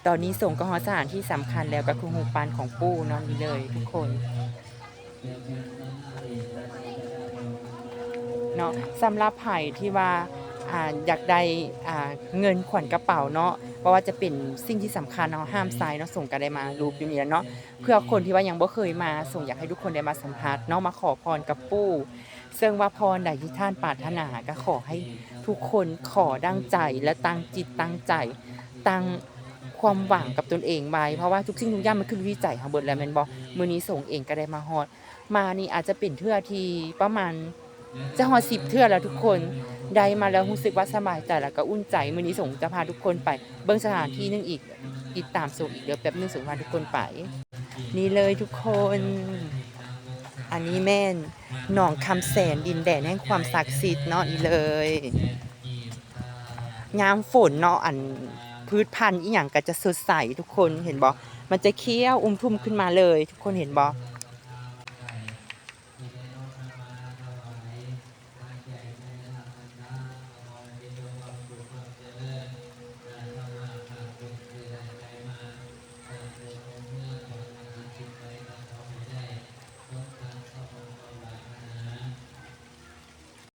ຕອນນີ້ສົງກໍຮອດສະຖານທີ່ສຳຄັນແລ້ວ ກໍຄືຮູບປັ້ນຂອງປູ່ເນາະ ນີ້ເລີຍທຸກຄົນເນາະ. ສຳລັບໃຜທີ່ວ່າ ອ່າ ຢາກໄດ້ ອ່າ ເງິນຂວັນກະເປົາເນາະ ເພາະວ່າຈະເປັນສິ່ງທີ່ສຳຄັນເນາະ ຫ້າມໃສ່ເນາະ ສົງກໍໄດ້ມາຮູບຢູ່ນີ້ແລ້ວເນາະ ເພື່ອຄົນທີ່ວ່າຍັງບໍ່ເຄີຍມາ ສົງຢາກໃຫ້ທຸກຄົນໄດ້ມາສຳຜັດເນາະ ມາຂໍພອນກັບປູ່ ເຊິ່ງວ່າພອນໃດທີ່ທ່ານປາດຖະໜາ ກໍຂໍໃຫ້ທຸກຄົນຂໍດັ່ງໃຈ ແລະ ຕັ້ງຈິດຕັ້ງໃຈ ຕັ້ງຄວາມຫວັງກັບຕົນເອງໄວ້ ເພາະວ່າທຸກສິ່ງທຸກຢ່າງມັນຂຶ້ນຢູ່ທີ່ໃຈເຮົາເບິດແລ້ວແມ່ນບໍ່? ມື້ນີ້ສົງເອງກໍໄດ້ມາຮອດ ມານີ້ອາດຈະເປັນເທື່ອທີ່ປະມານ ຈະຮອດສິບເທື່ອແລ້ວທຸກຄົນ ໄດ້ມາແລ້ວຮູ້ສຶກວ່າສະບາຍໃຈ ແລ້ວກໍອຸ່ນໃຈ. ມື້ນີ້ສົງຈະພາທຸກຄົນໄປເບິ່ງສະຖານທີ່ໜຶ່ງອີກ ຕິດຕາມຊົມອີກເດີ ແປັບໜຶ່ງສົງພາທຸກຄົນໄປ. ນີ້ເລີຍທຸກຄົນ ອັນນີ້ແມ່ນໜອງຄຳແສນ ດິນແດນແຫ່ງຄວາມສັກສິດເນາະ ນີ້ເລີຍ. ຍາມຝົນເນາະ ອັນ ພືດພັນອີ່ຫຍັງກໍຈະສົດໃສທຸກຄົນ ເຫັນບໍ່? ມັນຈະຂຽວອຸ່ມທຸ່ມຂຶ້ນມາເລີຍ ທຸກຄົນເຫັນບໍ່?